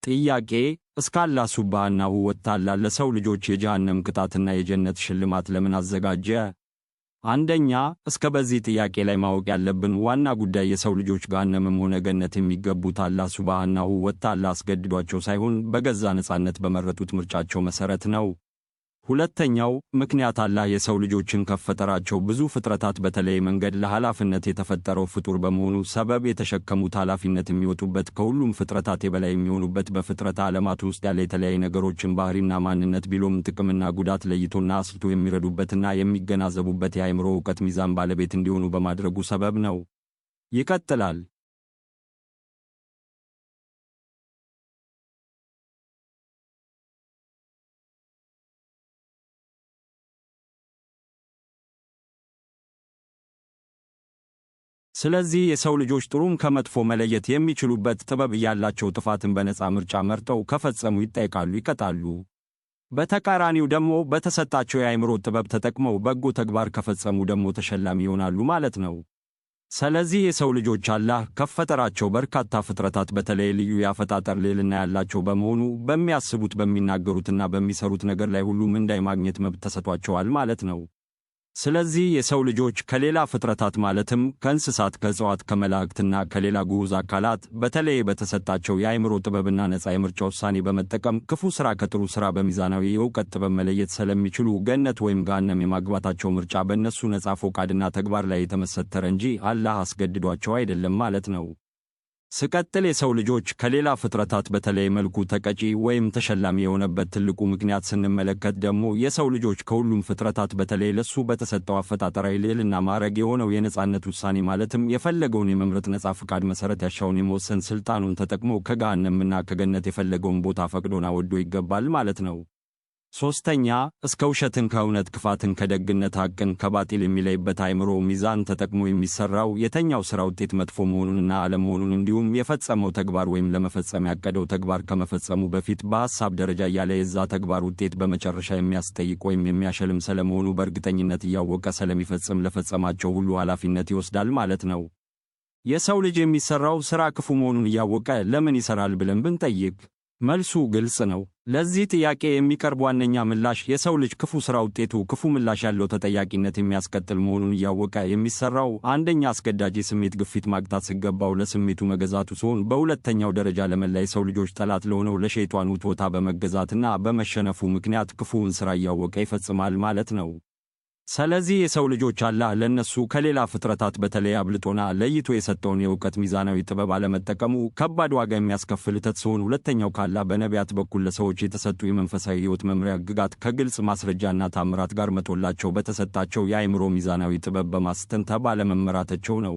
ጥያቄ፣ እስከ አላህ ሱብሃነሁ ወተዓላ ለሰው ልጆች የጀሃነም ቅጣትና የጀነት ሽልማት ለምን አዘጋጀ? አንደኛ፣ እስከ በዚህ ጥያቄ ላይ ማወቅ ያለብን ዋና ጉዳይ የሰው ልጆች ገሃነምም ሆነ ገነት የሚገቡት አላህ ሱብሃነሁ ወተዓላ አስገድዷቸው ሳይሆን በገዛ ነጻነት በመረጡት ምርጫቸው መሠረት ነው። ሁለተኛው ምክንያት አላህ የሰው ልጆችን ከፈጠራቸው ብዙ ፍጥረታት በተለየ መንገድ ለኃላፊነት የተፈጠረው ፍጡር በመሆኑ ሰበብ የተሸከሙት ኃላፊነት የሚወጡበት ከሁሉም ፍጥረታት የበላይ የሚሆኑበት በፍጥረት ዓለማት ውስጥ ያለ የተለያዩ ነገሮችን ባህሪና ማንነት ቢሎም ጥቅምና ጉዳት ለይቶና አስልቶ የሚረዱበትና የሚገናዘቡበት የአእምሮ እውቀት ሚዛን ባለቤት እንዲሆኑ በማድረጉ ሰበብ ነው። ይቀጥላል። ስለዚህ የሰው ልጆች ጥሩን ከመጥፎ መለየት የሚችሉበት ጥበብ እያላቸው ጥፋትን በነፃ ምርጫ መርጠው ከፈጸሙ ይጠይቃሉ፣ ይቀጣሉ። በተቃራኒው ደግሞ በተሰጣቸው የአእምሮ ጥበብ ተጠቅመው በጎ ተግባር ከፈጸሙ ደግሞ ተሸላሚ ይሆናሉ ማለት ነው። ስለዚህ የሰው ልጆች አላህ ከፈጠራቸው በርካታ ፍጥረታት በተለይ ልዩ የአፈጣጠር ልዕልና ያላቸው በመሆኑ በሚያስቡት በሚናገሩትና በሚሰሩት ነገር ላይ ሁሉ ምንዳ የማግኘት መብት ተሰጥቷቸዋል ማለት ነው። ስለዚህ የሰው ልጆች ከሌላ ፍጥረታት ማለትም ከእንስሳት፣ ከእጽዋት፣ ከመላእክትና ከሌላ ግዑዝ አካላት በተለይ በተሰጣቸው የአእምሮ ጥበብና ነፃ የምርጫ ውሳኔ በመጠቀም ክፉ ሥራ ከጥሩ ሥራ በሚዛናዊ የእውቀት ጥበብ መለየት ስለሚችሉ ገነት ወይም ገሃነም የማግባታቸው ምርጫ በእነሱ ነፃ ፈቃድና ተግባር ላይ የተመሰረተ እንጂ አላህ አስገድዷቸው አይደለም ማለት ነው። ስቀጥል የሰው ልጆች ከሌላ ፍጥረታት በተለየ መልኩ ተቀጪ ወይም ተሸላሚ የሆነበት ትልቁ ምክንያት ስንመለከት ደግሞ የሰው ልጆች ከሁሉም ፍጥረታት በተለይ ለሱ በተሰጠው አፈጣጠራዊ ልዕልና ማዕረግ የሆነው የነጻነት ውሳኔ ማለትም የፈለገውን የመምረጥ ነጻ ፍቃድ መሠረት ያሻውን የመወሰን ስልጣኑን ተጠቅሞ ከገሃነምና ከገነት የፈለገውን ቦታ ፈቅዶና ወዶ ይገባል ማለት ነው። ሶስተኛ፣ እስከ ውሸትን ከእውነት ክፋትን ከደግነት ሐቅን ከባጢል የሚለይበት አእምሮ ሚዛን ተጠቅሞ የሚሰራው የተኛው ሥራ ውጤት መጥፎ መሆኑንና አለመሆኑን እንዲሁም የፈጸመው ተግባር ወይም ለመፈጸም ያቀደው ተግባር ከመፈጸሙ በፊት በሐሳብ ደረጃ እያለ የዛ ተግባር ውጤት በመጨረሻ የሚያስጠይቅ ወይም የሚያሸልም ስለመሆኑ በእርግጠኝነት እያወቀ ስለሚፈጽም ለፈጸማቸው ሁሉ ኃላፊነት ይወስዳል ማለት ነው። የሰው ልጅ የሚሰራው ሥራ ክፉ መሆኑን እያወቀ ለምን ይሠራል ብለን ብንጠይቅ መልሱ ግልጽ ነው። ለዚህ ጥያቄ የሚቀርብ ዋነኛ ምላሽ የሰው ልጅ ክፉ ሥራ ውጤቱ ክፉ ምላሽ ያለው ተጠያቂነት የሚያስከትል መሆኑን እያወቀ የሚሰራው አንደኛ አስገዳጅ የስሜት ግፊት ማግታት ሲገባው ለስሜቱ መገዛቱ ሲሆን፣ በሁለተኛው ደረጃ ለመላ የሰው ልጆች ጠላት ለሆነው ለሸይጧን ውትወታ በመገዛትና በመሸነፉ ምክንያት ክፉውን ሥራ እያወቀ ይፈጽማል ማለት ነው። ስለዚህ የሰው ልጆች አላህ ለነሱ ከሌላ ፍጥረታት በተለይ አብልጦና ለይቶ የሰጠውን የእውቀት ሚዛናዊ ጥበብ አለመጠቀሙ ከባድ ዋጋ የሚያስከፍል ስህተት ሲሆን፣ ሁለተኛው ካላህ በነቢያት በኩል ለሰዎች የተሰጡ የመንፈሳዊ ሕይወት መምሪያ ሕግጋት ከግልጽ ማስረጃና ታምራት ጋር መጥቶላቸው በተሰጣቸው የአእምሮ ሚዛናዊ ጥበብ በማስተንተን ባለመመራታቸው ነው።